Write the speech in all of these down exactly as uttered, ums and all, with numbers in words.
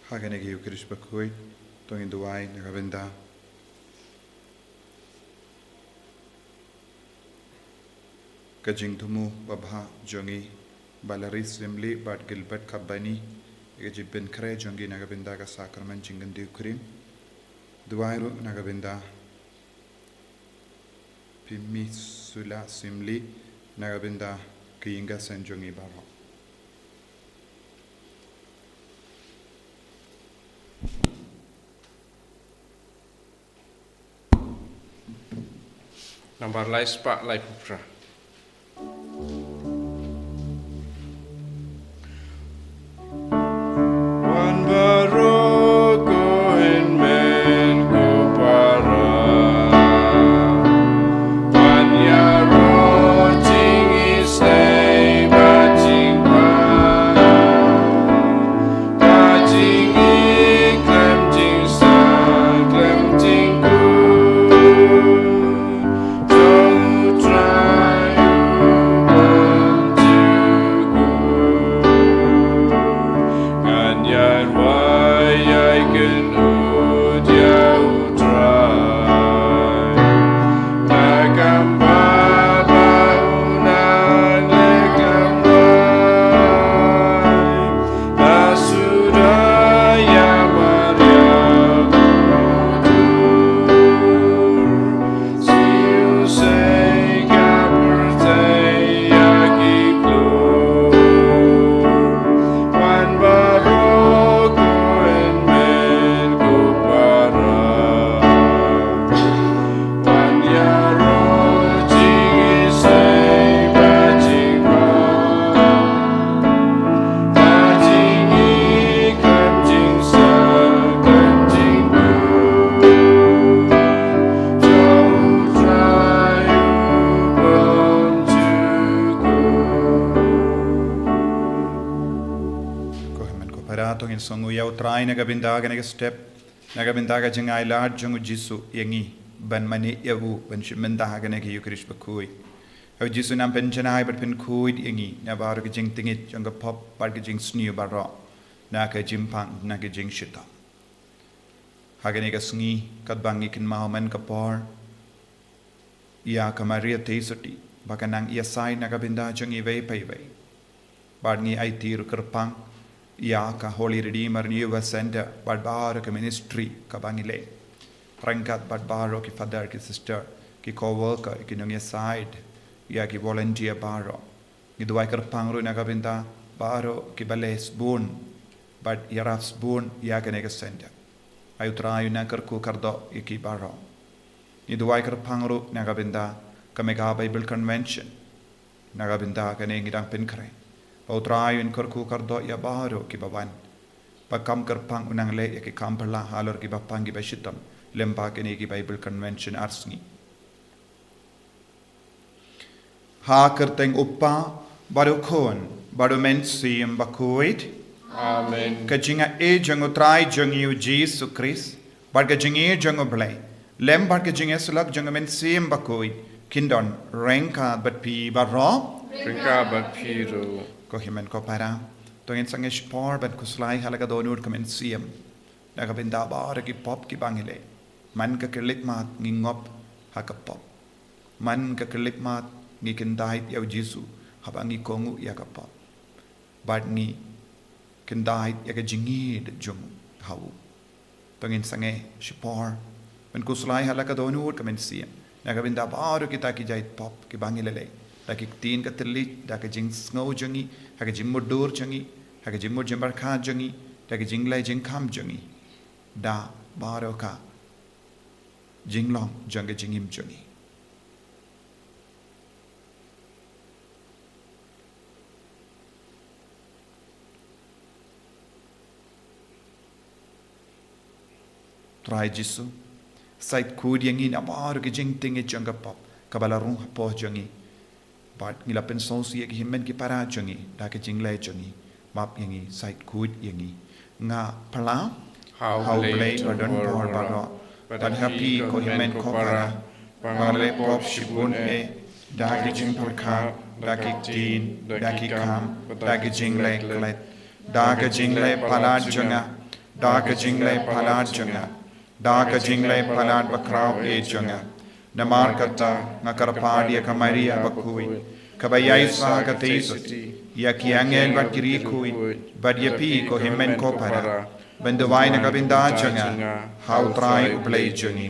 Ha kane ka Eucharist bakhuid, to ngin duwai na ka bynta ka jingthmu babha jong i Valerie Simli bad Gilbert Kabani, ka jingpynkhreh jong ki na ka bynta ka sakramen jingkyntiew khrim. Duwai ruh na ka bynta Pimi Sula Simli, na ka bynta ki ïing ki sem jong i baroh. Nambar lai spah lai phew phra. Wan baroh ko hynmen ko para, ban ïaroh jingïaseng bad jingpang, bad jingïeit khlem jingstad khlem jingkut. Ko hynmen ko para, to ngin sngewnguh ïa U Trai na ka bynta kane ka step, na ka bynta ka jingailad jong U Jisu ïa ngi ban mane ïa u, ban shim bynta ha kane ka Eucharist bakhuid. Ïa U Jisu, nang pynjanai bad pynkhuid ïa ngi na baroh ki jingtngit jong ka pop bad ki jingsniew baroh, na ka jingpang, na ka jingshitom. Ha kane ka sngi, katba ngi kynmaw man ka por ïa ka Maria Theisotti ba ka nang ïasaid na ka bynta jong iwei pa iwei, bad ngi aiti ruh kyrpang ïa ka Holy Redeemer Renewal Center bad baroh ka ministry kaba ngi leh, ryngkat bad baroh ki father, ki sister, ki co-worker, ki nongïasaid, ïa ki volunteer baroh. Ngi duwai kyrpang ruh na ka bynta baroh kiba leh sbun bad ïarap sbun ïa kane ka center. Ai U Trai un nang kyrkhu kyrdoh ïa ki baroh. Ngi duwai kyrpang ruh na ka bynta ka Mega Bible Convention. Na ka bynta kane ngi dang pynkhreh ba U Trai un kyrkhu kyrdoh ïa baroh kiba wan, ba kam kyrpang un nang leh ïa ki kam phylla halor kiba pang kiba shitom lem bad kane ka Bible Convention ar sngi. Ha ka kyrteng U Kpa bad U Khun bad U Mynsiem Bakhuid. Amen. Ka jingïeit jong U Trai jong ngi U Jisu Khrist bad ka jingïeit jong U Blei lem bad ka jingïasyllok jong U Mynsiem Bakhuid kin don ryngkat bad phi baroh. Ryngkat bad phi ruh. Ko hynmen ko para, to ngin sangeh shipor ban khuslai ha la ka dohnud ka Mynsiem na ka bynta baroh ki pop kiba ngi leh. Man ka khyllipmat ngi ngop ha ka pop. Man ka khyllipmat ngi kyntait ïa U Jisu haba ngi kohnguh ïa ka pop, bad ngi kyntait ïa ka jingïeit jong u ha u. To ngin sangeh shipor ban khuslai ha la ka dohnud ka Mynsiem na ka bynta baroh kita ki jait pop kiba ngi la leh, da ki ktien ka thylliej, da ka jingsngew jong ngi, ha ka jingmutdur jong ngi, ha ka jingmut jingpyrkhat jong ngi, da ka jingleh jingkham jong ngi, da baroh ka jinglong jong ka jingim jong ngi. Trai Jisu, said khuid ïa ngi na baroh ki jingtngit jong ka pop kaba la rung hapoh jong ngi. Bad ngi la pynsngewsih ïa ki hynmen ki para jong ngi da ka jingleh jong ngi. Map ïa ngi, said khuid ïa ngi. Nga phla ha U Blei ba don bor baroh, bad ha phi ko hynmen ko para, ba nga leh pop shibun eh, da ki jingpyrkhat, da ki ktien, da ki kam, da ki jingleh klet, da ka jingleh palat jong nga, da ka jingleh palat jong nga, da ka jingleh palat bakhraw eh jong nga. Namar kata nga kyrpad ïa ka Maria bakhuid, kaba ïaisah ka tei sotti, ïa ki angel bad ki riewkhuid, bad ïa phi ko hynmen ko para, ban duwai na ka bynta jong nga ha U Trai U Blei jong ngi.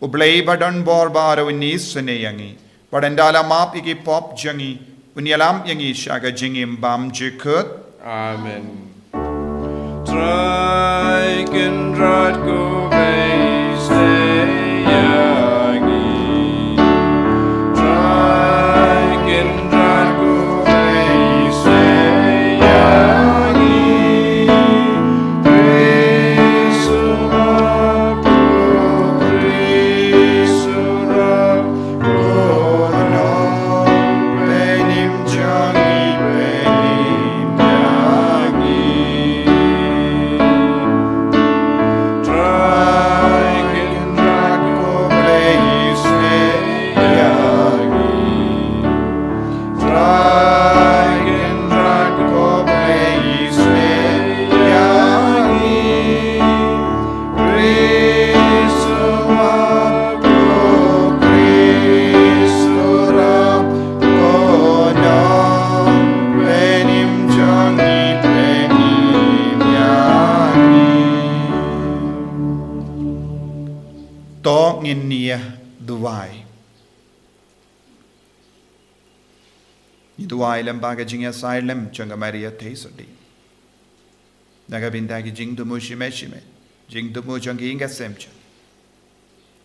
U Blei ba don bor baroh un isynei ïa ngi, bad ynda la map ïa ki pop jong ngi, un ïalam ïa ngi sha ka jingim bymjukut. Amen. Trai Kynrad ko Blei, isynei ïa ngi. Trai Kynrad ko Blei, isynei ïa ngi. Khrist u map, Khrist u rap, ko nongpynim jong ngi, pynim ïa ngi. Trai Kynrad ko Blei, isynei ïa ngi. Trai Kynrad ko Blei, isynei ïa ngi. Khrist u map, Khrist u rap, ko nongpynim jong ngi, pynim ïa ngi. To ngin ïa duwai. Ngi duwai lyngba ka jingïasaid lem jong ka Maria Theisotti, na ka bynta ki jingthmu shimet shimet, jingthmu jong ki ïing ki sem jong ngi.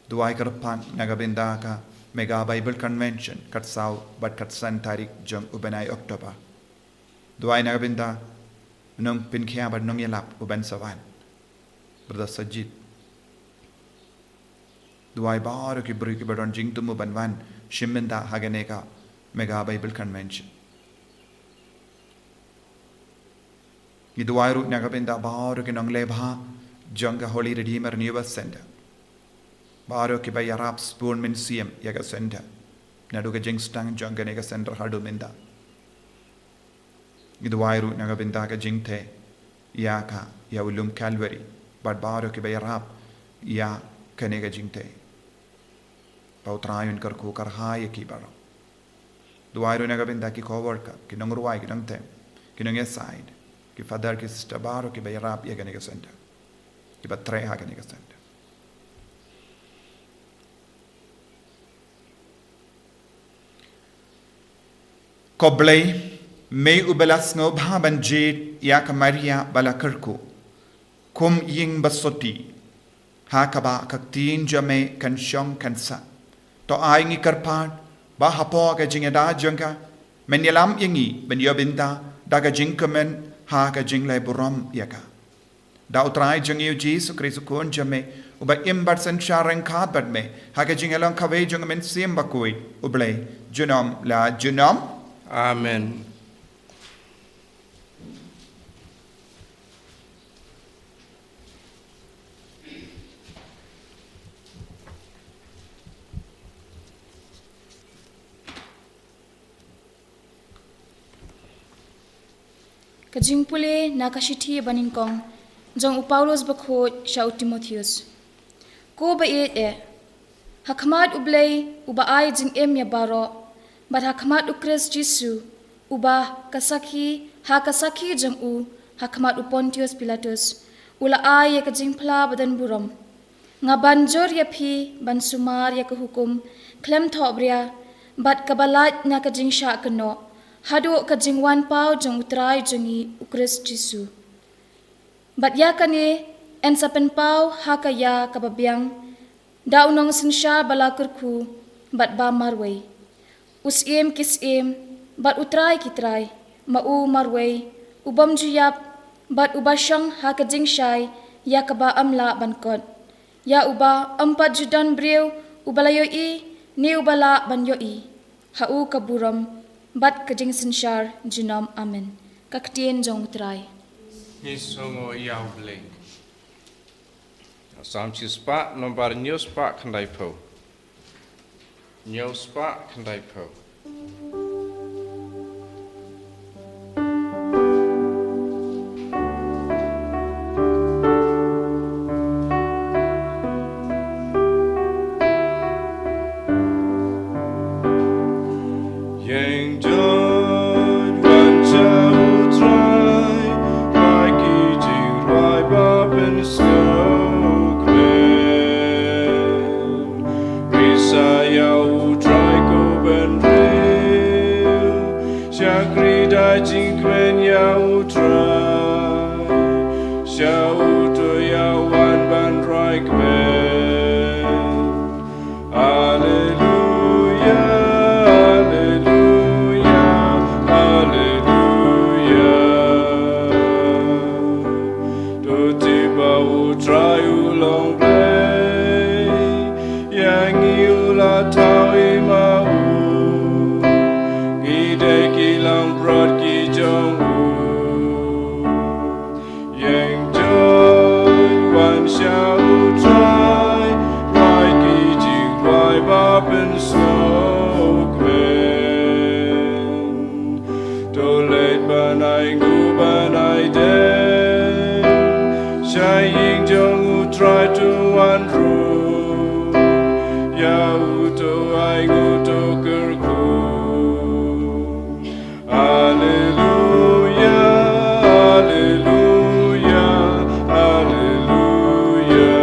Duwai kyrpang na ka bynta ka Mega Bible Convention, khatsaw bad khatsan tarik jong u bnai October. Duwai na ka bynta u nongpynkhia bad nongïalap u ban sa wan, Brother Sajid. Duwai baroh ki briew kiba don jingthmu ban wan shim bynta ha kane ka Mega Bible Convention. Ngi duwai ruh na ka bynta baroh ki nongleh bha jong ka Holy Redeemer Renewal Center, baroh kiba ïarap sbun mynsiem ïa ka center, naduh ka jingsdang jong kane ka center haduh mynta. Ngi duwai ruh na ka bynta ka jingtei ïa ka, ïa u lum Calvary, bad baroh kiba ïarap ïa kane ka jingtei. Ba U Trai un kyrkhu kyrhai ïa ki baroh. Duwai ruh na ka bynta ki co-worker, ki nongrwai, ki nongtem, ki nongïasaid, ki father, ki sister, baroh kiba ïarap ïa kane ka center, kiba trei ha kane ka center. Ko Blei, me uba la sngewbha ban jied ïa ka Maria ba la kyrkhu kum ïing basotti, ha kaba ka ktien jong me kan shong kan sah. To ai ngi kyrpad ba hapoh ka jingïada jong ka, men ïalam ïa ngi ban ïoh bynta da ka jingkmen ha ka jingleh burom ïa ka. Da U Trai jong ngi U Jisu Khrist U Khun jong me, uba im bad synshar ryngkat bad me ha ka jinglong kawei jong U Mynsiem Bakhuid, U Blei, junom la junom. Amen. Ka jingpule na ka shithi banyngkong jong u Paulus bakhuid sha u Timotheus. Ko ba ïeit eh, ha khmat U Blei uba ai jingim ïa baroh, bad ha khmat U Khrist Jisu, uba ka sakhi, ha ka sakhi jong u ha khmat u Pontius Pilatus, u la ai ïa ka jingphla badonburom. Nga ban jur ïa phi ban sumar ïa ka hukum khlem thohbria, bad kaba lait na ka jingshah kynnoh, haduh ka jingwan paw jong U Trai jong ngi U Khrist Jisu. Bad ïa kane yn sa pynpaw ha ka ïa kaba biang, da u nongsynshar ba la kyrkhu bad ba marwei, u Syiem ki syiem bad u Trai ki trai, ma u marwei, u bym ju ïap bad uba shong ha ka jingshai ïa kaba ym lah ban kot. Ïa uba ym pat ju don briew uba la ïohi ne uba lah ban ïohi. Ha u ka burom bad ka jingsynshar junom. Amen. Ka ktien jong U Trai. Ngi sngewnguh ïa U Blei. Salm shispah, nombar hynñiewspah khyndaiphew. Hynñiewspah khyndaiphew. Pynsngewkmen. Risa ïa U Trai ko bynriew. Shakri da jingkmen ïa U Trai. Sha uto ïa wan ban rai kmen. Alleluia, alleluia, alleluia. To tip ba U Trai u long Blei, ïa ngi u la thaw i ma u, ngi dei ki langbrot ki jong u. Ïeng jot wan sha U Trai, rai ki jingrai ba pynsngewkmen. To leit ban ai nguh ban ai dem sha ïing jong U Trai, to wan ruh ïa u, to ai nguh, to kyrkhu. Alleluia, alleluia, alleluia.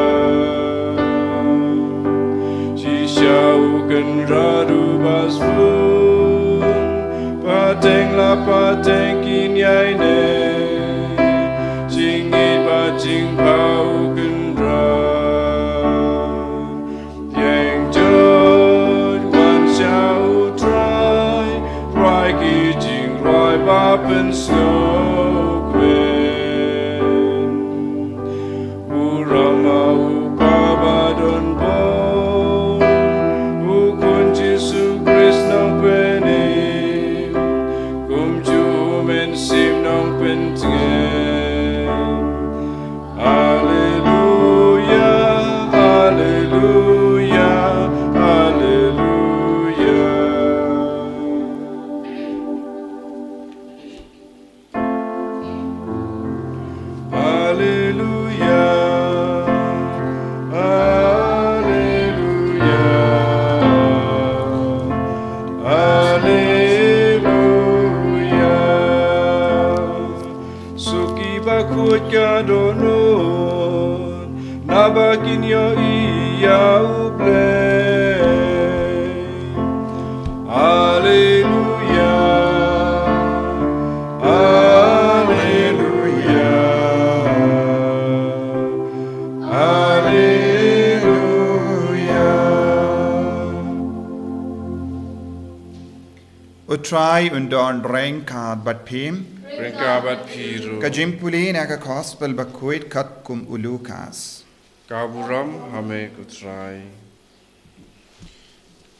Shisha u Kynrad u ba sbun, pateng la pateng kin ïaineh, jingngeit bad jingpha U Kynrad. Ïeng jot wan sha U Trai, rai ki jingrai ba pynsngewkmen. Burom ha U Kpa ba don bor, U Khun Jisu Khrist Nongpynim, kumjuh U Mynsiem Nongpyntngen. Alleluia, alleluia, alleluia. Alleluia, alleluia, alleluia. Suki ba khuid ka dohnud, naba kin ïohi ïa U Blei. Alleluia, alleluia, alleluia. U Trai un don ryngkat bad phi. Ryngkat bad phi ruh. Ka jingpule na ka Gospel Bakhuid katkum u Lukas. Ka burom ha me ko Trai.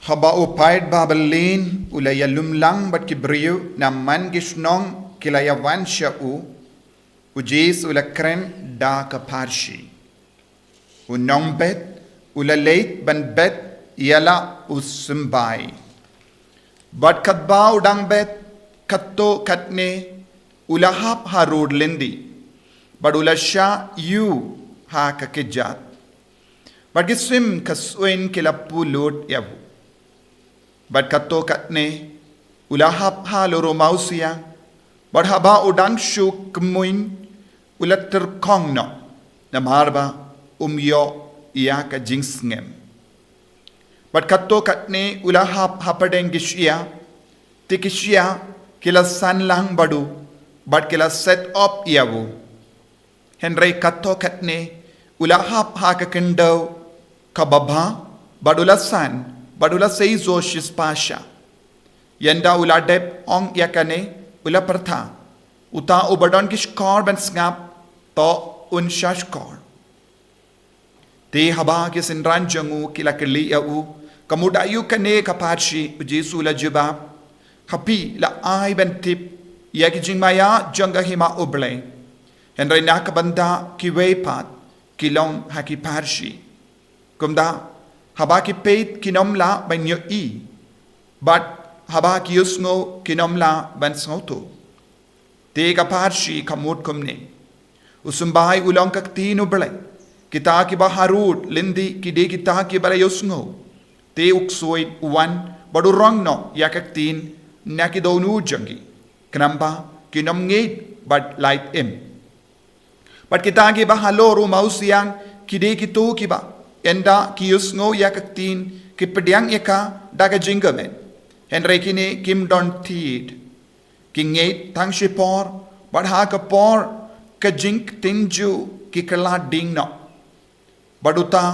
Haba u paid Babylon u la ïalumlang bad ki briew na man ki shnong ki la ïawan sha u, u Jisu u la kren da ka pharshi. U nongbet u la leit ban bet ïa la u symbai. Bad katba u dang bet, katto katne u la hap ha rud lynti, bad u la shah ïuh ha ka kjat. Bad ki sim ka suiñ ki la pulud ïa u. Bad katto katne u la hap ha loro mawsia, bad haba u dang shu kmuiñ u la tyrkhong noh, namar ba um ïoh ïa ka jingsngem. Bad katto katne u la hap hapdeng ki shyiap, te ki shyiap ki la san lang bad u, bad ki la set op ïa u. Hynrei katto katne u la hap ha ka khyndew kaba bha, bad u la san, bad u la sei zor shispah shah. Ynda u la dep ong ïa kane, u la pyrta, uta uba don ki shkor ban sngap, to un shah shkor. Te haba ki synran jong u ki la kylli ïa u, ka mut aïu kane ka pharshi, u Jisu u la jubab, ha phi la ai ban tip ïa ki jingmaïa jong ka hima U Blei, hynrei na ka bynta kiwei pat ki long ha ki pharshi. Kumta, haba ki peit kin ym lah ban ïohi, bad haba ki ïohsngew kin ym lah ban sngewthuh. Te ka pharshi ka mut kumne. U symbai u long ka ktien U Blei. Kita kiba ha rud lynti ki dei kita kiba la ïohsngew. Te u ksuid u wan bad u rong noh ïa ka ktien na ki dohnud jong ki, khnang ba kin ym ngeit bad lait im. Bad kita kiba halor u mawsiang ki dei kito kiba, ynda ki ïohsngew ïa ka ktien, ki pdiang ïa ka da ka jingkmen. Hynrei kine kim don thied. Ki ngeit tang shipor, bad ha ka por ka jingktien jong ki kylla dieng noh. Bad uta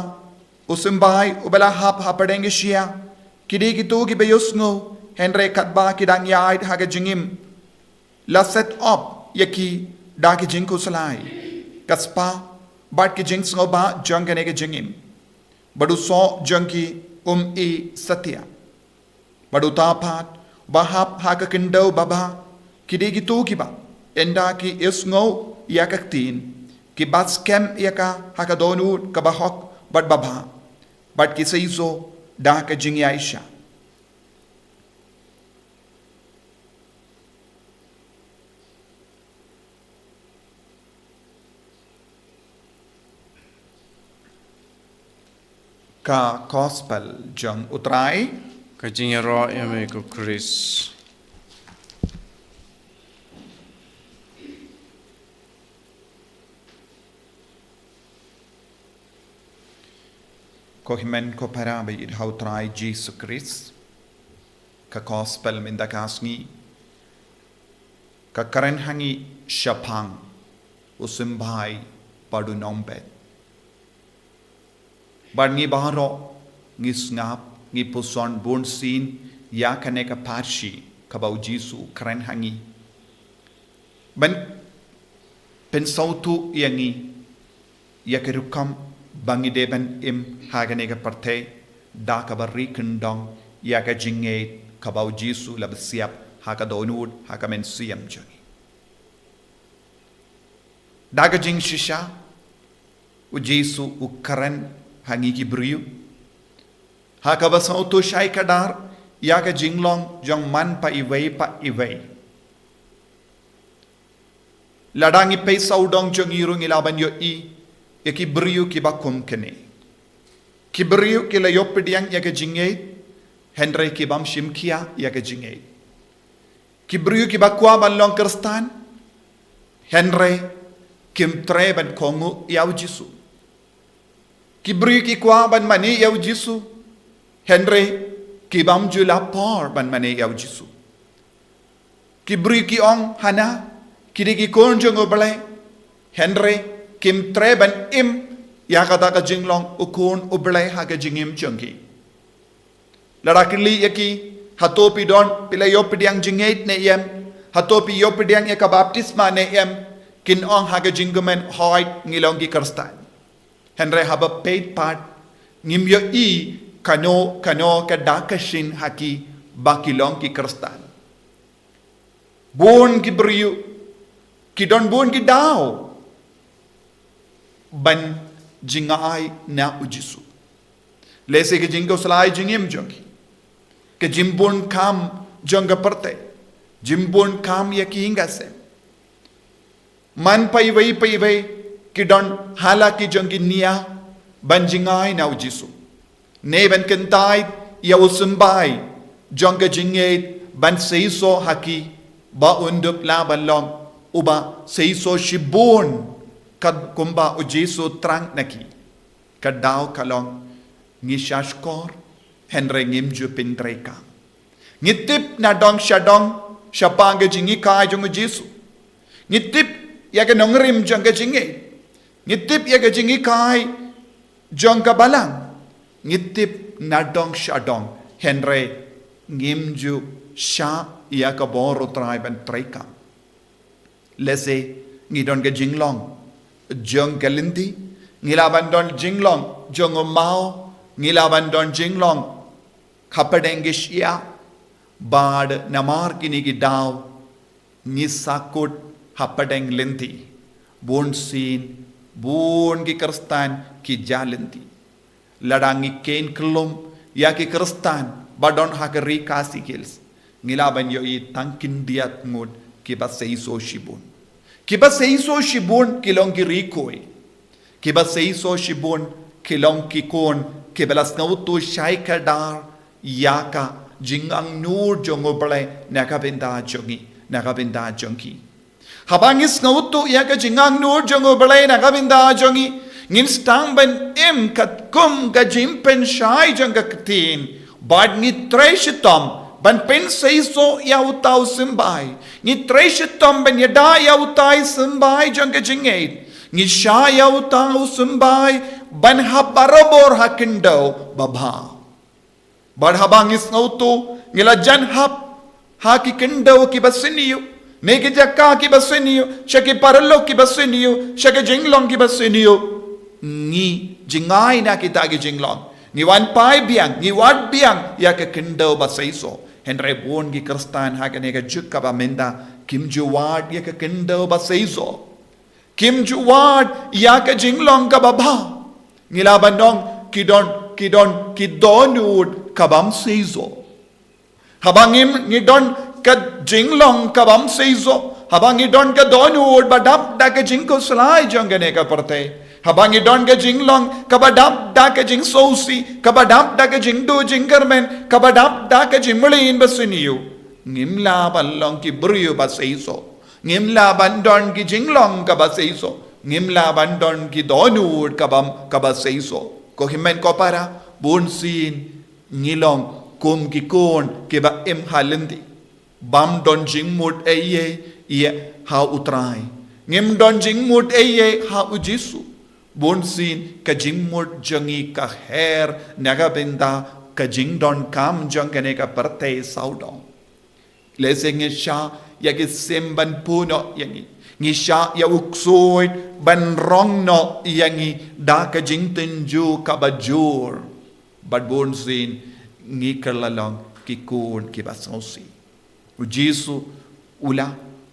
u symbai uba la hap hapdeng ki shyiap, ki dei kito kiba ïohsngew, hynrei katba ki dang ïaid ha ka jingim, la set op ïa ki da ki jingkhuslai, ka spah, bad ki jingsngewbha jong kane ka jingim. Bad u soh jong ki um ïehnoh. Bad uta pat uba hap ha ka khyndew babha, ki dei kito kiba, ynda ki ïohsngew ïa ka ktien, ki bat skhem ïa ka ha ka dohnud kaba hok bad babha, bad ki seisoh da ka jingïaishah. Ka Gospel jong u Trai. Ka jingïaroh ïa me ko Khrist. Ko hynmen ko para ba ïeit ha u Trai Jisu Khrist. Ka Gospel mynta ka sngi ka kren ha ngi shaphang u symbai bad u nongbet. Bad ngi baroh ngi sngap, ngi puson bun sien ïa kane ka pharshi kaba u Jisu u kren ha ngi, ban pynsngewthuh ïa ngi ïa ka rukom ba ngi dei ban im ha kane ka pyrthei da kaba ri kyndong ïa ka jingngeit kaba u Jisu u la pynsiap ha ka dohnud, ha ka mynsiem jong ngi. Da ka jingshisha u Jisu u kren ha ngi ki briew ha kaba sngewthuh shai kdar ïa ka jinglong jong man pa iwei pa iwei. Lada ngi peit sawdong jong ngi ruh ngi lah ban ïohi ïa ki briew kiba kum kine. Ki briew ki la ïoh pdiang ïa ka jingngeit, hynrei ki bym shim khia ïa ka jingngeit. Ki briew kiba kwah ban long Khristan, hynrei kim treh ban kohnguh ïa u Jisu. Ki briew ki kwah ban mane ïa u Jisu, hynrei ki bym ju la por ban mane ïa u Jisu. Ki briew ki ong hana ki dei ki khun jong u Blei, hynrei kim treh ban im ïa kata ka jinglong u khun u Blei ha ka jingim jong ki. Lada kylli ïa ki, hato phi don, phi la ïoh pdiang jingngeit ne em, hato phi ïoh pdiang ïa ka baptisma ne em, kin ong ha ka jingkmen, hooid, ngi long ki Khristan. Hynrei haba peit pat, ngim ïohi kano kano ka da ka shin ha ki ba ki long ki Khristan. Bun ki briew ki don bun ki daw ban jngai na u Jisu. Lehse ka jingkhuslai jingim jong ki, ka jingbun kam jong ka pyrthei, jingbun kam ïa ki ïing ki sem. Man pa iwei pa iwei ki don ha la ki jong ki nia ban jngai na u Jisu, ne ban kyntait ïa u symbai jong ka jingngeit ban seisoh ha ki ba un dup lah ban long uba seisoh shibun, kat kumba u Jisu u thrang na ki. Ka daw ka long, ngi shah shkor, hynrei ngim ju pyntreikam. Ngi tip na dong sha dong shaphang ka jinghikai jong u Jisu. Ngi tip ïa ka nongrim jong ka jingngeit. Ngi tip ïa ka jinghikai jong ka balang. Ngi tip na dong sha dong, hynrei ngim ju shah ïa ka bor u Trai ban treikam. Lehse ngi don ka jinglong jong ka lynti, ngi lah ban don jinglong jong u maw, ngi lah ban don jinglong hapdeng ki shyiap, bad namar kine ki daw ngi sahkut hapdeng lynti. Bun sien, bun ki Khristan ki jah lynti. Lada ngi kheiñ kyllum ïa ki Khristan ba don ha ka ri Khasi Hills, ngi lah ban ïohi tang khyndiat ngut kiba seisoh shibun. Kiba seisoh shibun ki long ki riew khuid. Kiba seisoh shibun ki long ki khun kiba la sngewthuh shai kdar ïa ka jingangnud jong u Blei na ka bynta jong ngi, na ka bynta jong ki. Haba ngi sngewthuh ïa ka jingangnud jong U Blei na ka bynta jong ngi, ngin sdang ban im katkum ka jingpynshai jong ka ktien. Bad ngi trei shitom ban pynseisoh ïa uta u symbai. Ngi trei shitom ban ïada ïa uta u symbai jong ka jingngeit. Ngi shah ïa uta u symbai ban hap barabor ha khyndew babha. Bad haba ngi sngewthuh, ngi la jan hap ha ki khyndew kiba sniew, ne ki jaka kiba sniew, sha ki paralok kiba sniew, sha ki jinglong kiba sniew. Ngi jngai na kita ki jinglong. Ngi wan phai biang, ngi wad biang ïa ka khyndew baseisoh. Hynrei bun ki Khristan ha kane ka juk kaba mynta kim ju wad ïa ka khyndew baseisoh. Kim ju wad ïa ka jinglong kaba bha. Ngi lah ban ong ki don, ki don ki dohnud kabym seisoh. Haba ngim, ngi don ka jinglong kabym seisoh, haba ngi don ka dohnud ba dap da ka jingkhuslai jong kane ka pyrthei, haba ngi don ka jinglong kaba dap da ka jingsngewsih, kaba dap da ka jingduh jingkyrmen, kaba dap da ka jingmlien basniew, ngim lah ban long ki briew baseisoh. Ngim lah ban don ki jinglong kaba seisoh. Ngim lah ban don ki dohnud kaba, kaba seisoh. Ko hynmen ko para, bunsien ngi long kum ki khun kiba im ha lynti, bym don jingmut ei ei ïa ha U Trai. Ngim don jingmut ei ei ha U Jisu. Bunsien ka jingmut jong ngi ka her na ka bynta ka jingdonkam jong kane ka pyrthei sawdong. Lehse ngi shah ïa ki sim ban pynnoh ïa ngi. Ngi shah ïa u ksuid ban rong noh ïa ngi da ka jingtynjuh kaba jur. Bad bunsien ngi kylla long ki khun kiba sngewsih. U Jisu u la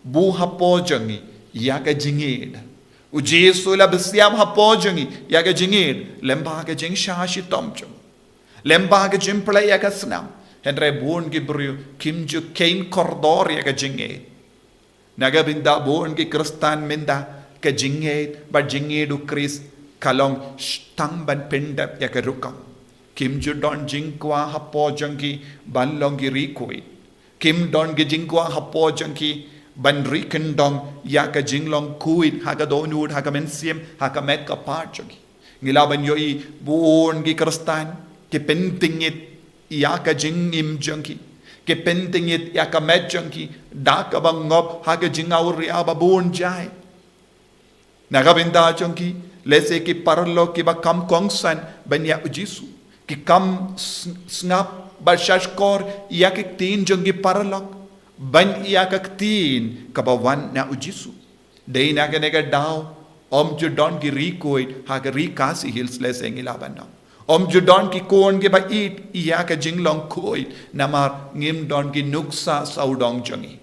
buh hapoh jong ngi ïa ka jingngeit. U Jisu u la bsiam hapoh jong ngi ïa ka jingngeit lyngba ka jingshah shitom jong u, lyngba ka jingplie ïa ka snam. Hynrei bun ki briew kim ju kheiñ kordor ïa ka jingngeit. Na ka bynta bun ki Khristan mynta, ka jingngeit bad jingngeit U Khrist ka long sh-, tang ban pyndep ïa ka rukom. Kim ju don jingkwah hapoh jong ki ban long ki riewkhuid. Kim don ki jingkwah hapoh jong ki ban ri kyndong ïa ka jinglong khuid ha ka dohnud, ha ka mynsiem, ha ka met ka phad jong ki. Ngi lah ban ïohi bun ki Khristan ki pyntngit ïa ka jingim jong ki, ki pyntngit ïa ka met jong ki da kaba ngop ha ka jingawria ba bun jait. Na ka bynta jong ki, lehse ki paralok kiba kham kongsan ban ïa U Jisu, ki kham s-, sngap bad shahshkor ïa ki ktien jong ki paralok ban ïa ka ktien kaba wan na U Jisu. Dei na kane ka daw ym ju don ki riewkhuid ha ka ri Khasi Hills, lehse ngi lah ban ong. Ym ju don ki khun kiba ïeit ïa ka jinglong khuid namar ngim don ki nuksa sawdong jong ngi.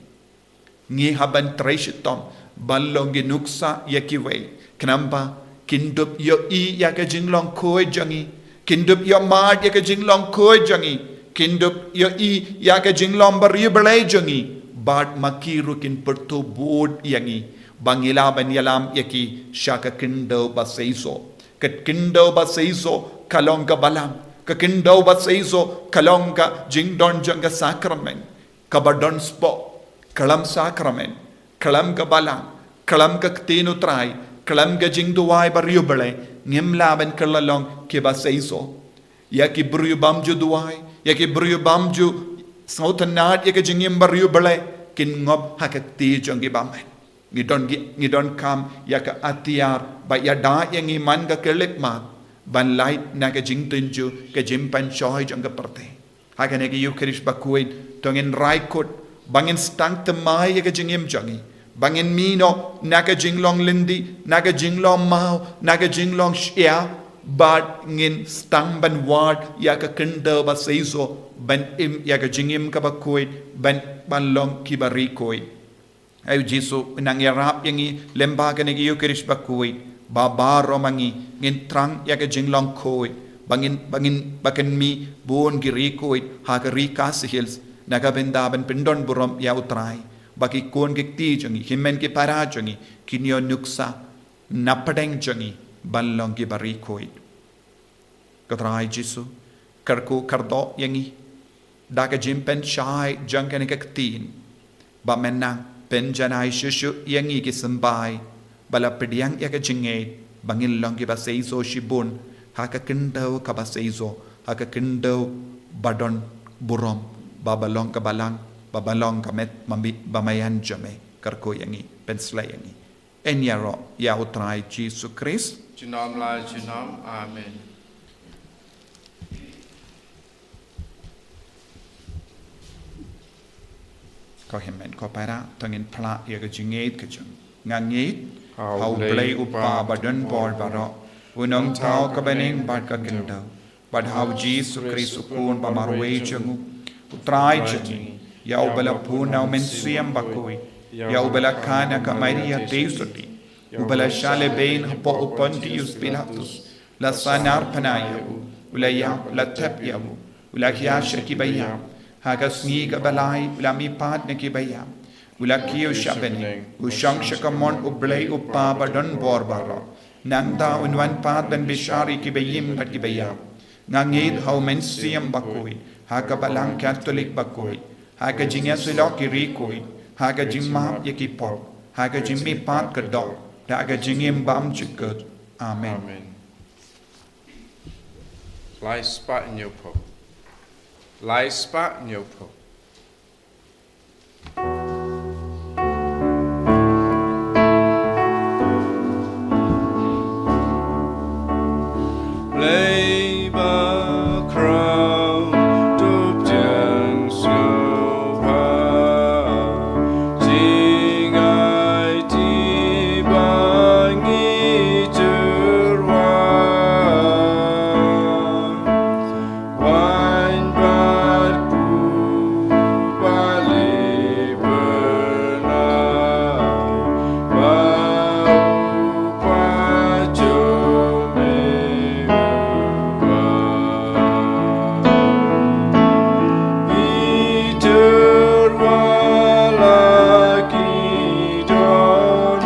Ngi hap ban trei shitom ban long ki nuksa ïa kiwei, khnang ba kin dup ïohi ïa ka jinglong khuid jong ngi, kin dup ïohmad ïa ka jinglong khuid jong ngi, kin dup ïohi ïa ka jinglong bariewblei jong ngi, bad ma ki ruh kin pyrthuh bud ïa ngi ba ngi lah ban ïalam ïa ki sha ka khyndew baseisoh. Ka khyndew baseisoh ka long ka balang. Ka khyndew baseisoh ka long ka jingdon jong ka sakramen. Kaba don spah, khlem sakramen, khlem ka balang, khlem ka ktien U Trai, khlem ka jingduwai bariewblei, ngim lah ban kylla long kiba seisoh. Ïa ki briew bym ju duwai, ïa ki briew bym ju sngewtynnad ïa ka jingim bariewblei, kin ngop ha ka kti jong ki bymman. Ngi don ki, ngi donkam ïa ka atiar ba ïada ïa ngi man ka khyllipmat ban lait na ka jingtynjuh ka jingpynshoi jong ka pyrthei. Ha kane ka Ïukharist bakhuid, to ngin rai kut ba ngin sdang thymmai ïa ka jingim jong ngi, ba ngin mih noh na ka jinglong lynti, na ka jinglong maw, na ka jinglong shyiap, bad ngin sdang ban wad ïa ka khyndew baseisoh ban im ïa ka jingim kaba khuid, ban, ban long kiba riewkhuid. Ai U Jisu u nang ïarap ïa ngi lyngba kane ka Ïukharist bakhuid ba baroh ma ngi ngin thrang ïa ka jinglong khuid, ba ngin, ba ngin, ba kan mih bun ki riewkhuid ha ka ri Khasi Hills na ka bynta ban pyndonburom ïa U Trai, ba ki khun ki kti jong ngi, hynmen ki para jong ngi kin ïoh nuksa napdeng jong ngi ban long kiba riewkhuid. Ko Trai Jisu, kyrkhu kyrdoh ïa ngi da ka jingpynshai jong kane ka ktien, ba men nang Pynjanai shuh shuh ïa ngi ki symbai, ba la pdiang ïa ka jingngeit, ba ngin long kiba seisoh shibun ha ka khyndew kaba seisoh, ha ka khyndew ba don burom, ba ba long ka balang, ba ba long ka met, ba mi-, ba maïan jong me. Kyrkhu ïa ngi, pynshlei ïa ngi. Yn ïaroh ïa U Trai Jisu Khrist. Junom la junom. Amen. Ko hynmen ko para, to ngin phla ïa ka jingngeit ka jong. Nga ngeit ha U Blei U Kpa ba don bor baroh, U Nongthaw ka bneng bad ka khyndew, bad ha U Jisu Khrist U Khun ba marwei jong U, U Trai jong ngi, ïa uba la pun na U Mynsiem Bakhuid, ïa uba la kha na ka Maria Theisotti, uba la shah lehbeiñ hapoh U Pontius Pilatus, la sahnarphna ïa u, u la ïap, la thep ïa u, u la hiar sha kiba ïap, ha ka sngi kaba lai u la mihpat na kiba ïap, u la kiew sha bneng, u shong sha kamon U Blei U Kpa ba don bor baroh. Nangta un wan pat ban bishar ïa kiba im bad kiba ïap. Nga ngeit ha U Mynsiem Bakhuid, ha ka Balang Katholik bakhuid, ha ka jingïasyllok ki riewkhuid, ha ka jingmap ïa ki pop, ha ka jingmihpat ka doh, ha ka jingim bymjukut. Amen. Amen. Lai spah hynñiew phew. Lai spah hynñiew phew. Blei ba khraw, to pdiang sngewbha, jingai ti ba ngi tyrwa. Wan bad u ba leh bnai, ba u ba jong me u ba. Ki tyrwa la ki dohnud,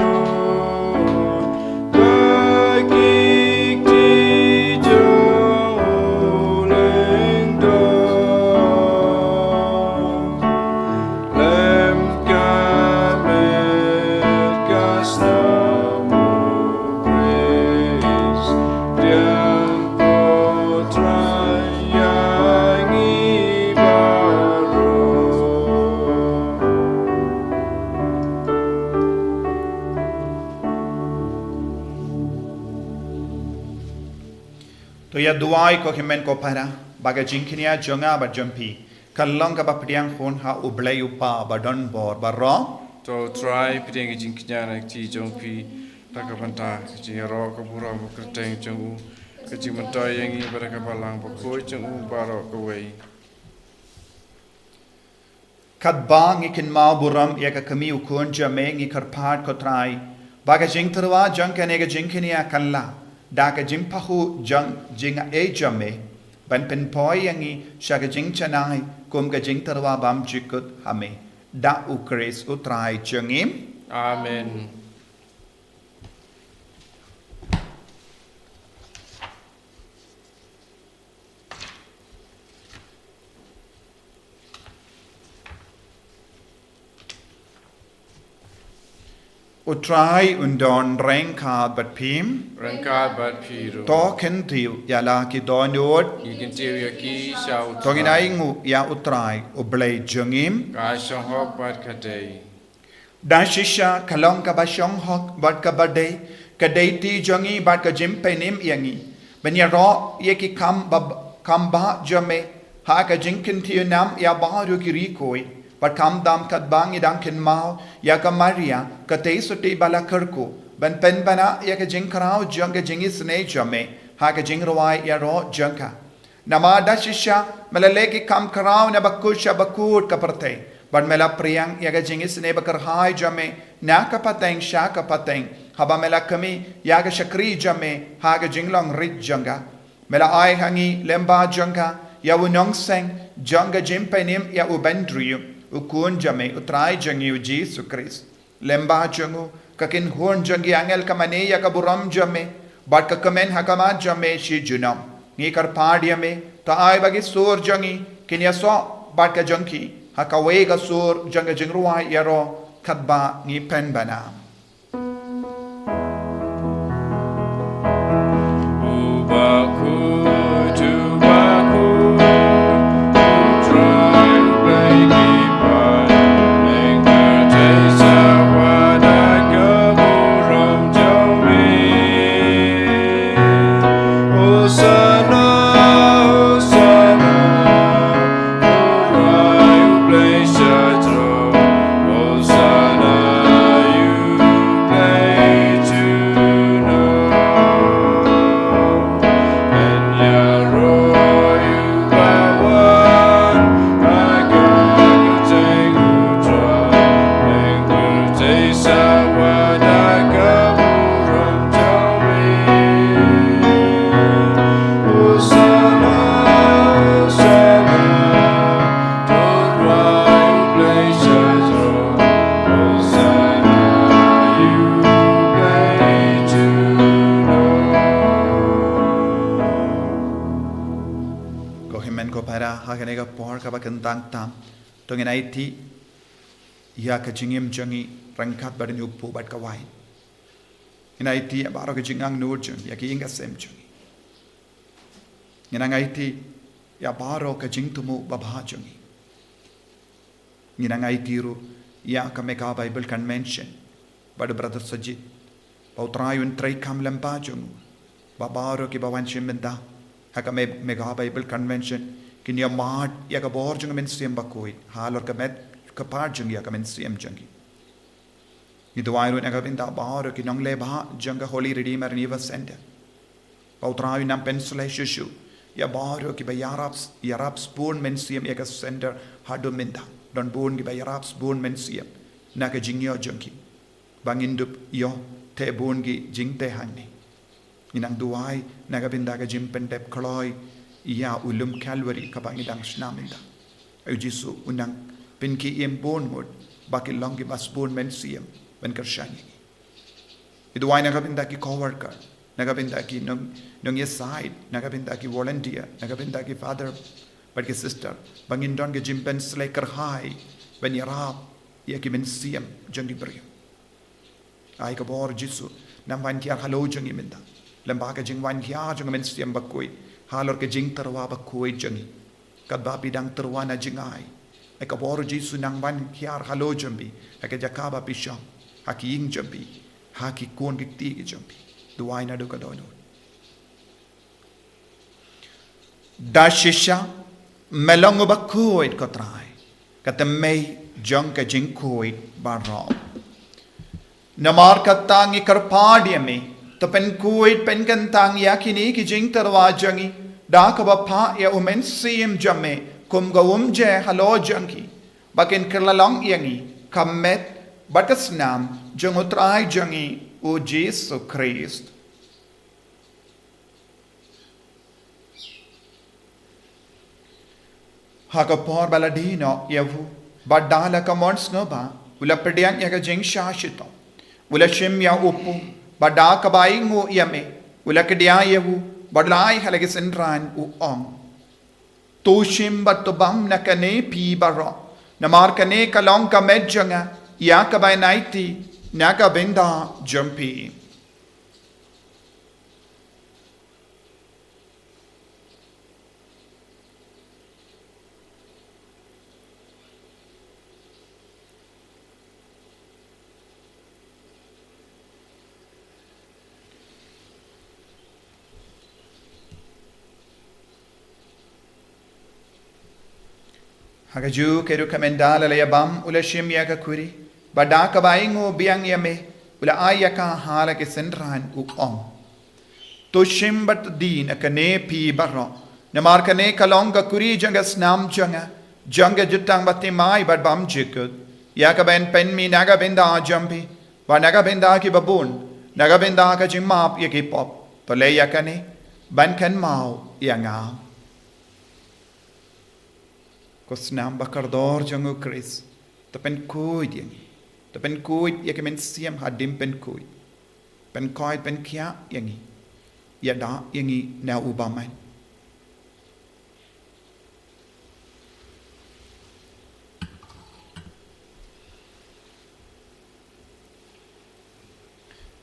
To ïa duwai ko hynmen ko para, ba ka jingkñia jong nga bad jong phi kan long kaba pdiang hun ha U Blei U Kpa ba don bor baroh. To Trai pdiang ka jingkñia na ka kti jong phi, da ka bynta ka jingïaroh ka burom ka kyrteng jong u, ka jingmyntoi ïa ngi bad ka Balang Bakhuid jong u baroh kawei. Katba ngi kynmaw burom ïa ka kmie u Khun jong me, ngi kyrpad ko Trai, ba ka jingtyrwa jong kane ka jingkñia kan lah da ka jingpahuh jong jingaiei jong me, ban pynpoi ïa ngi sha ka jingjanai kum ka jingtyrwa bymjukut ha me. Da U Khrist U Trai jong ngi. Amen. U Trai un don ryngkat bad phi. Ryngkat bad phi ruh. To kyntiew ïa la ki dohnud. Ngi kyntiew ïa ki sha U Trai. To ngin ainguh ïa U Trai U Blei jong ngi. Ka shong hok bad ka dei. Da shisha ka long kaba shong hok bad kaba dei, ka dei kti jong ngi bad ka jingpynim ïa ngi, ban ïaroh ïa ki kam ba, kam ba jong me ha ka jingkyntiew nam ïa baroh ki riewkhuid, bad khamtam katba ngi dang kynmaw ïa ka Maria ka Theisotti ba la kyrkhu, ban pynbna ïa ka jingkhraw jong ka jingisynei jong me ha ka jingrwai ïaroh jong ka. Namar da shisha me la leh ki kam khraw na bakut sha bakut ka pyrthei, bad me la pdiang ïa ka jingisynei bakyrhai jong me na ka pateng sha ka pateng, haba me la khmih ïa ka shakri jong me ha ka jinglong rit jong ka. Me la ai ha ngi lyngba jong ka ïa u nongseng jong ka jingpynim ïa u Bynriew, u Khun jong me, U Trai jong ngi U Jisu Khrist. Lyngba jong u, ka kynhun jong ki angel ka mane ïa ka burom jong me, bad ka kmen ha khmat jong me shi junom. Ngi kyrpad ïa me, to ai ba ki sur jong ngi kin ïasoh bad ka jong ki ha kawei ka sur jong ka jingrwai ïaroh, katba ngi pynbna. Ko hynmen ko para, ha kane ka por kaba kyntang tam, to ngin aiti ïa ka jingim jong ngi ryngkat bad une u kpu bad ka wain. Ngin aiti ïa baroh ka jingangnud jong ngi, ïa ka ïing ka sem jong ngi. Ngin nang aiti ïa baroh ka jingthmu babha jong ngi. Ngin nang aiti ruh ïa ka Mega Bible Convention bad u Brother Sajid, ba U Trai un treikam lem bad jong u, ba baroh kiba wan shim bynta ha ka Me-, Mega Bible Convention kin ïa mad ïa ka bor jong ka Mynsiem Bakhuid halor ka met ka phad jong ngi, ïa ka mynsiem jong ngi. Ngi duwai ruh na ka bynta baroh ki nongleh bha jong ka Holy Redeemer Revival Center, ba U Trai un nang pynshlei shuh shuh ïa baroh kiba ïarap, ïarap sbun mynsiem ïa ka center haduh mynta. Don bun kiba ïarap sbun mynsiem na ka jingïoh jong ki, ba ngin dup ïoh teh bun ki jingteh hangne. Ngi nang duwai na ka bynta ka jingpyndep kloi ïa u lum Calvary kaba ngi dang shna mynta. Ai U Jisu un nang pynkhie im bun ngut ba kin long kiba sbun mynsiem ban kyrshan ïa ngi. Ngi duwai na ka bynta ki co-worker, na ka bynta ki nong, nongïasaid, na ka bynta ki volunteer, na ka bynta ki father bad ki sister, ba ngin don ka jingpynshlei kyrhai ban ïarap ïa ki mynsiem jong ki briew. Ai ka bor Jisu nang wan hiar halor jong ngi mynta, lem bad ka jingwan hiar jong ka Mynsiem Bakhuid halor ka jingtyrwa bakhuid jong ngi. Katba phi dang tyrwa na jingai, ai ka bor Jisu nang wan hiar halor jong phi ha ka jaka ba phi shong, ha ki ïing jong phi, ha ki khun ki kti ki jong phi. Duwai naduh ka dohnud. Da shisha me long uba khuid, ko Trai, ka tymmen jong ka jingkhuid baroh. Namar kata ngi kyrpad ïa me, to pynkhuid pynkyntang ïa kine ki jingtyrwa jong ngi da kaba phah ïa u Mynsiem jong me kum ka umjer halor jong ki, ba kin kylla long ïa ngi ka met bad ka snam jong U Trai jong ngi U Jisu Khrist. Ha ka por ba la die noh ïa u, bad da la ka mon sngewbha, u la pdiang ïa ka jingshah shitom, u la shim ïa u kpu, bad da kaba ainguh ïa me, u la kdiah ïa u, bad u la ai ha la ki synran, u ong: To shim bad to bam na kane phi baroh, namar kane ka long ka met jong nga, ïa kaba ngan aiti na ka bynta jong phi. Ha kajuh ka rukom ynda la ïa bam, u la shim ïa ka khuri, bad da kaba ainguh biang ïa me, u la ai ïa ka ha la ki synran, u ong: To shim bad to die na kane phi baroh, namar kane ka long ka khuri jong ka snam jong nga, jong ka jutang bathymmai bad bymjukut, ïa kaba ngan pynmih na ka bynta jong phi bad na ka bynta kiba bun, na ka bynta ka jingmap ïa ki pop. To leh ïa kane ban kynmaw ïa nga. Ko snam ba kordor jong U Khrist, to pynkhuid ïa ngi. To pynkhuid ïa ki mynsiem hadien pynkhuid. Pynkhuid pynkhiah ïa ngi. Ïada ïa ngi na u bymman.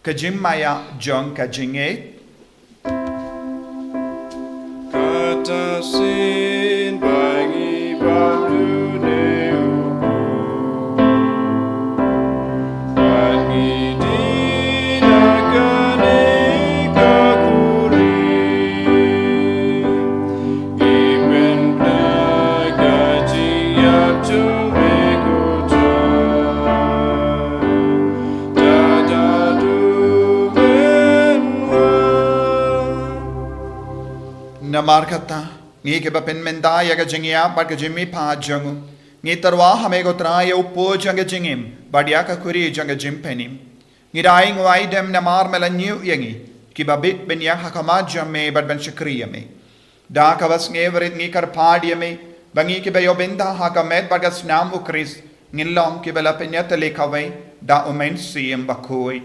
Ka jingmaïa jong ka jingngeit. Kata shisien ba ngi bam ïa une u Bad ngi dei na kane ka khuri. Ngi pynbna ka jingïap jong me ko Trai. Da da du ben wa. Namar kata, ngi kiba pynmynta ïa ka jingïap bad ka jingmihpat jong u, ngi tyrwa ha me ko Trai ïa u pot jong ka jingim bad ïa ka khuri jong ka jingpynim. Ngi da ai nguai dem namar me la ñiew ïa ngi kiba bit ban ïeng ha khmat jong me bad ban shakri ïa me. Da kaba sngewrit ngi kyrpad ïa me ba ngi kiba ïoh bynta ha ka met bad ka snam u Khrist ngin long kiba la pynïatylli kawei da u Mynsiem Bakhuid.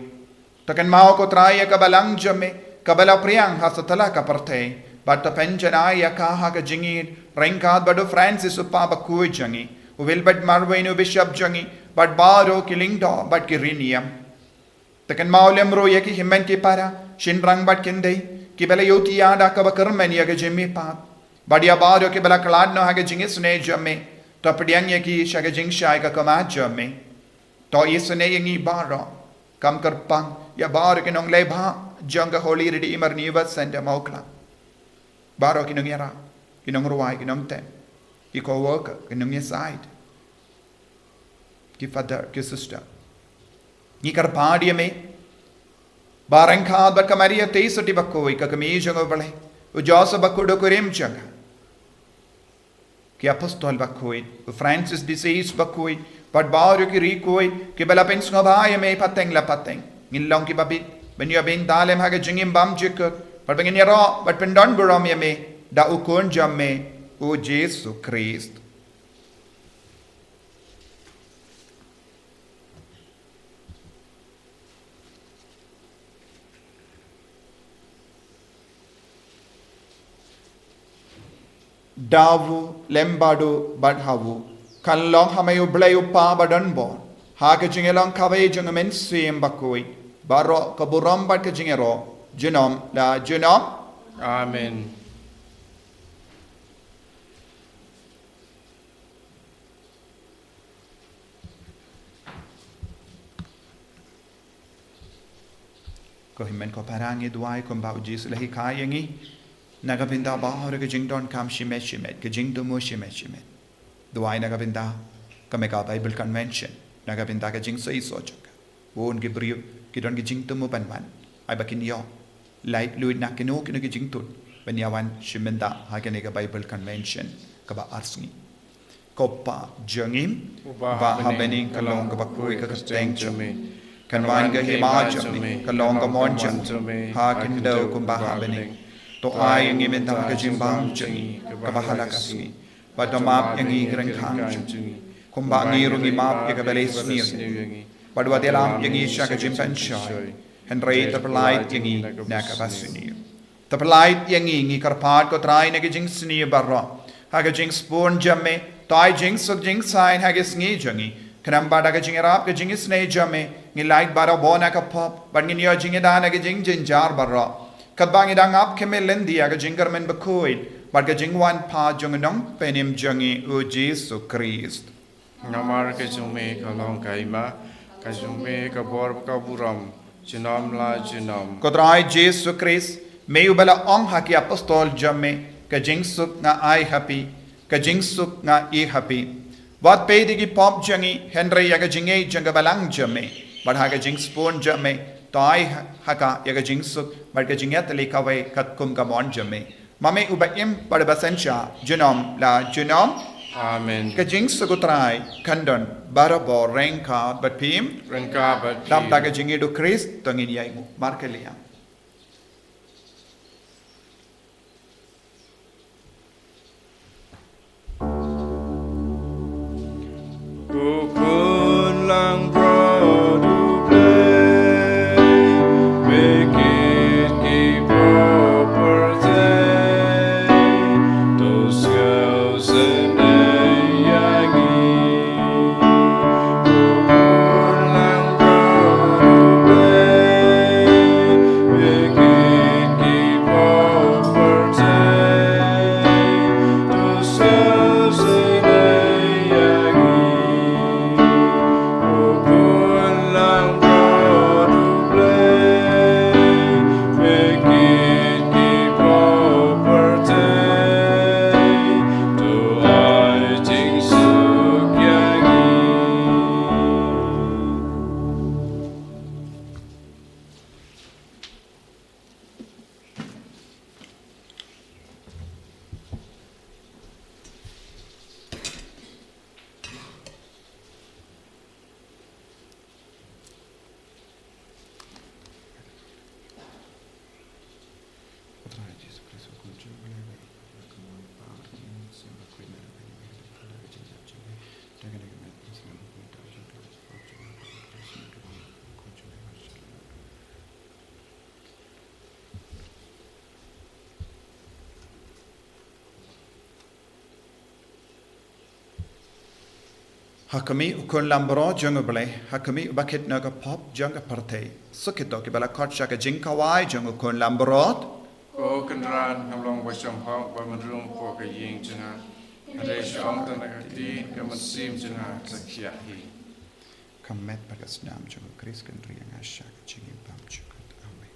To kynmaw ko Trai ïa ka balang jong me kaba la phriang ha satlak ka pyrthei bad to pynjanai ïa ka ha ka jingïeit ryngkat bad u Francis u Papa bakhuid jong ngi, u Wilbert Marwein u Bishop jong ngi bad baroh ki lyngdoh bad ki rynïeng. To kynmaw lem ruh ïa ki hynmen ki para, shynrang bad khyndai kiba la ïohi ïa da kaba kyrmen ïa ka jingmihpat bad ïa baroh kiba la khlad noh ha ka jingisynei jong me. To pdiang ïa ki sha ka jingshai ka khmat jong me. To isynei ïa ngi baroh, kam kyrpang ïa baroh ki nongleh bha jong ka Holy Redeemer New Birth Centre Mawkla. Baroh ki nongïarap, ki nongrwai, ki nongtem, ki co-worker, ki nongïasaid, ki father, ki sister. Ngi kyrpad ïa me ba ryngkat bad ka Maria Theisotti bakhuid ka kmie jong u Blei, u Joseph bakhuid u kurim jong ka, ki apostol bakhuid, u Francis de Assisi bakhuid, bad baroh ki riewkhuid kiba la pynsngewbha ïa me pateng la pateng, ngin long kiba bit ban ïoh bynta lem ha ka jingim bymjukut bad ba ngin ïaroh bad pyndon burom ïa me da u Khun jong me u Jisu Khrist. Da u, lem bad u, bad ha u, kan long ha me u Blei u Kpa badonbor, ha ka jingïalong kawei jong u Mynsiem Bakhuid, baroh ka burom bad ka jingïaroh junom la junom. Amen. Ko hynmen ko para, ngi duwai kumba u Jisu u la hikai ïa ngi, na ka bynta baroh ka jingdonkam shimet shimet, ka jingthmu shimet shimet. Duwai na ka bynta ka Mega Bible Convention, na ka bynta ka jingseisoh jong ka. Bun ki briew ki don ki jingthmu ban wan, ai ba kin ïoh laitluid na kino kino ki jingtut ban ïa wan shim bynta ha kane ka Bible Convention kaba arsngi. Ko Kpa jong ngi uba ha bneng, ka long kaba khuid ka kyrteng jong me. Kan wan ka hima jong me, ka long ka mon jong me ha khyndew kumba ha bneng. To ai ïa ngi mynta ka jingbam jong ngi kaba ha la ka sngi. Bad to map ïa ngi ki ryngkang jong ngi, kumba ngi ruh ngi map ïa kiba leh sniew ïa ngi. Bad wat ïalam ïa ngi sha ka jingpynshoi, hynrei to pyllait ïa ngi na kaba sniew. To pyllait ïa ngi, ngi kyrpad ko Trai, na ki jingsniew baroh. Ha ka jingsbun jong me, to ai jingsuk jingsaiñ ha ki sngi jong ngi. Khnang ba da ka jingïarap ka jingisynei jong me, ngin lait barabor na ka pop bad ngin ïoh jingïada na ki jingjynjar baroh. Katba ngi dang ap khmih lynti ïa ka jingkyrmen bakhuid bad ka jingwan pat jong u Nongpynim jong ngi u Jisu Khrist. Namar ka jong me ka long ka hima, ka jong me ka bor bad ka burom junom la junom. Ko Trai Jisu Khrist, me uba la ong ha ki apostol jong me, ka jingsuk nga ai ha phi, ka jingsuk nga ai ha phi. Wat peit ïa ki pop jong ngi, hynrei ïa ka jingngeit jong ka balang jong me. Bad ha ka jingsbun jong me, to ai ha ka ïa ka jingsuk bad ka jingïatylli kawei katkum ka mon jong me. Ma me uba im bad uba synshar junom la junom. Amen. Ka jingsuk u Trai kan don barabor ryngkat bad phi. Ryngkat bad phi. Dap da ka jingïeit u Khrist to ngin ïai nguh markylliang. Ko Khun Langbrot U Blei, me kit ki briew pyrthei, to sngewsynei ïa ngi. Ko Khun Langbrot U Blei, Trai Jisu Khrist, u Khun jong U Blei, ba ka mon ba ïa ngi sngewbha khuid na ka jingïap jong ngi. Da kane ka met, ngi sngewbha khuid na ka jingïap jong ngi. Ha khmih u Khun Lambrot jong U Blei, ha khmih u bakit na ka pop jong ka pyrthei. Suk ïa to kiba la khot sha ka jingkhawai jong u Khun Lambrot. Ko Kynrad, ngam long ba shong hok ban rung hapoh ka ïing jong nga. Hynrei shu ong tang da ka kti, ka mynsiem jong nga sa khiah hi. Ka met bad ka snam jong u Khrist kan ri ïa nga sha ka jingim bymjukut. Amen.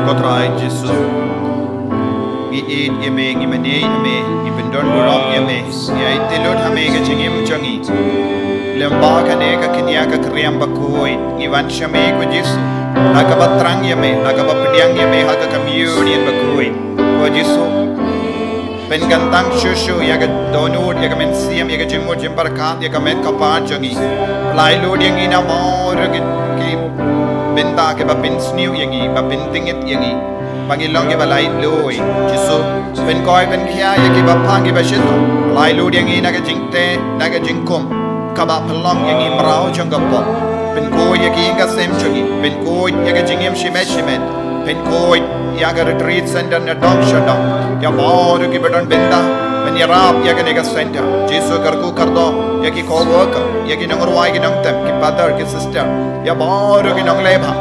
Ko Trai Jisu, ngi ïeit ïa me, ngi mane ïa me, ngi pyndonburom ïa me, ngi aiti lut ha me ka jingim jong ngi. Lem ba kane ka kñia ka kriam bakhuid, ngi wan sha me ko Jisu, ha kaba thrang ïa me, ha kaba pdiang ïa me ha ka communion bakhuid. Ko Jisu, pynkyntang shuh shuh ïa ka dohnud, ïa ka mynsiem, ïa ka jingmut jingpyrkhat, ïa ka met ka phad jong ngi. Pynlait lut ïa ngi na baroh ki, ki bynta kiba pynsniew ïa ngi, ba pyntyngit ïa ngi, ba ngin long kiba laitluid. Jisu, pynkhuid pynkhia ïa kiba phang kiba shitom. Pynlait lut ïa ngi na ka jingteh, na ka jingkhum, kaba pynlong ïa ngi mraw jong ka pop. Pynkhuid ïa ki ïing ka sem jong ngi, pynkhuid ïa ka jingim shimet shimet. Pynkhuid ïa ka retreat center na dong sha dong. Ïa baroh kiba don bynta ban ïarap ïa kane ka center. Jisu, kyrkhu kyrdoh ïa ki co-worker, ïa ki nongrwai ki nongtem, ki father ki sister, ïa baroh ki nongleh bha.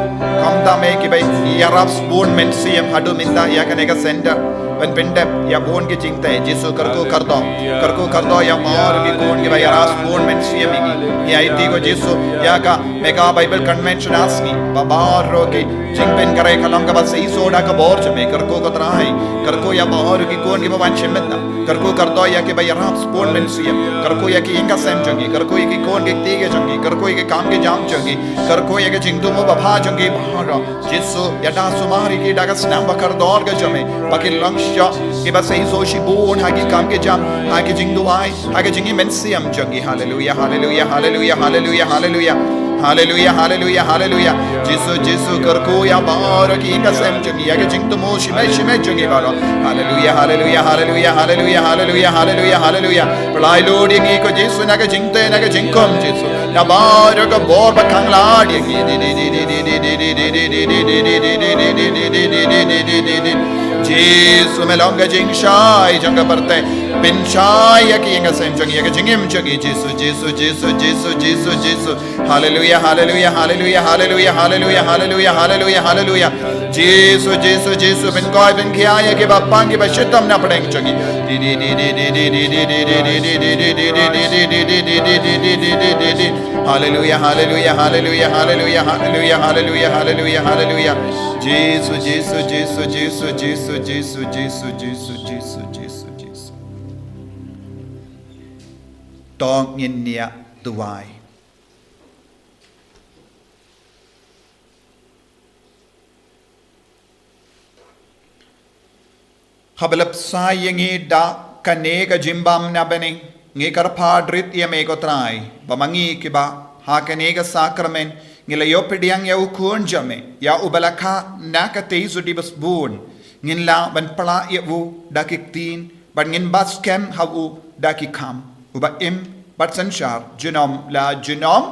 Khamtam ïa kiba ïarap sbun mynsiem haduh mynta ïa kane ka center. ban pyndep ïa bun ki jingtei. Jisu, kyrkhu kyrdoh, kyrkhu kyrdoh ïa baroh ki khun kiba ïarap bun mynsiem ïa ngi. Ngi aiti ko Jisu ïa ka Mega Bible Convention ha sngi, ba baroh ki jingpynkhreh ka long kaba shisha da ka bor jong me. Kyrkhu ko Trai, kyrkhu ïa baroh ki khun kiba wan shimet na. Kyrkhu kyrdoh ïa kiba ïarap bun mynsiem. Kyrkhu ïa ki ïing ki sem jong ngi. Kyrkhu ïa ki khun ki kti ki jong ngi. Kyrkhu ïa ki kam ki jam jong ngi. Kyrkhu ïa ki jingthmu ba bha jong ngi baroh. Jisu, ïada sumar ïa ki da ka snam ba kordor ka jong me, ba kin long shisha kiba shisha shibun ha ki kam ki jam, ha ki jingduwai, ha ki jingim mynsiem jong ngi. Haleluya, haleluya, haleluya, haleluya, haleluya. Haleluya, haleluya, haleluya. Jisu, Jisu, kyrkhu ïa baroh ki ïing ki sem jong ngi, ïa ki jingthmu shimet shimet jong ngi baroh. Haleluya, haleluya, haleluya, haleluya, haleluya, haleluya, haleluya. Pynlait lut ïa ngi ko Jisu na ka jingtei na ka jingkhum Jisu. Na baroh ka bor ba khang lad ïa ngi. Jisu me long ka jingshai jong ka pyrthei. Pynshai ïa ki ïing ki sem jong ngi, ïa ka jingim jong ngi Jisu, Jisu, Jisu, Jisu, Jisu, Jisu. Haleluya, haleluya, haleluya, haleluya, haleluya, haleluya, haleluya, haleluya. Jisu, Jisu, Jisu, pynkoit pynkhia ïa kiba pang kiba shitom na pdeng jong ngi. Haleluya, haleluya, haleluya, haleluya, haleluya, haleluya, haleluya, haleluya. Jisu, Jisu, Jisu, Jisu, Jisu, Jisu, Jisu, Jisu, Jisu, Jisu, Jisu. To ngin ïa duwai. Haba la pynshai ïa ngi da kane ka jingbam na bneng, ngi kyrpad rit ïa me ko Trai, ba ma ngi kiba ha kane ka sakramen ngi la ïoh pdiang ïa u Khun jong me, ïa uba la kha na ka tei jong u dieng bun, ngin lah ban pla ïa u da ki ktien, bad ngin bat skhem ha u da ki kham, uba im bad synshar junom la junom.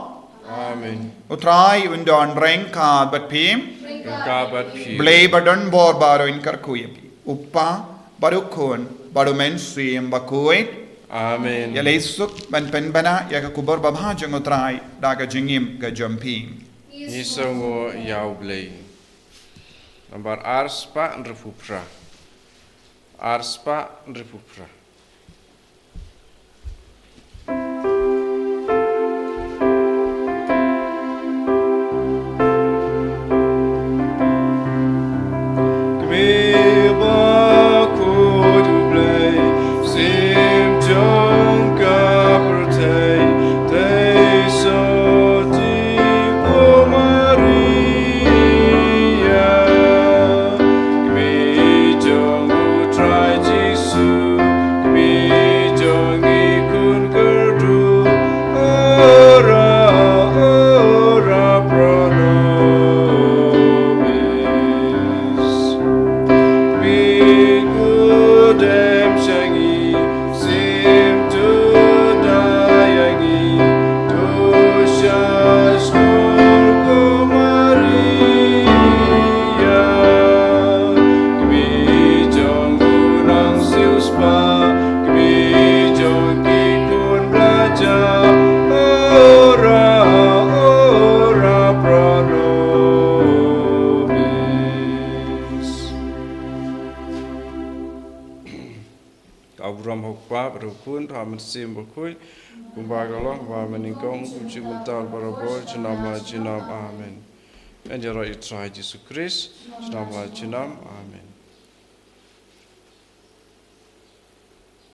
Amen. U Trai un don ryngkat bad phi. Ryngkat bad phi. Blei ba don bor baroh un kyrkhu ïa phi, u Kpa bad u Khun bad u Mynsiem Bakhuid. Amen. Ïaleh suk ban pynbna ïa ka khubor babha jong u Trai da ka jingim ka jong phi. Ngi sngewnguh ïa u Blei. Nambar ar spah hynriewphew phra. Ar spah hynriewphew phra. Kmie bakhuid U Blei, Syiem jong ka pyrthei, tei sotti ko Maria. Kmie jong U Trai Jisu, kmie jong ngi khun kyrduh, ora, ora pro nobis. Kmie kudem sha ngi, Syiem to da ïa ngi, to sha skul ko Maria. Kmie jong u nong siewspah, kmie jong ki khun blanja, ora, ora pro nobis. Ka burom ha U Kpa bad ha U Khun bad ha U Mynsiem Bakhuid, kumba ka long ha kaba nyngkong, kumjuh mynta, barabor, junom la junom. Amen. Yn ïaroh ïa U Trai Jisu Khrist junom la junom. Amen.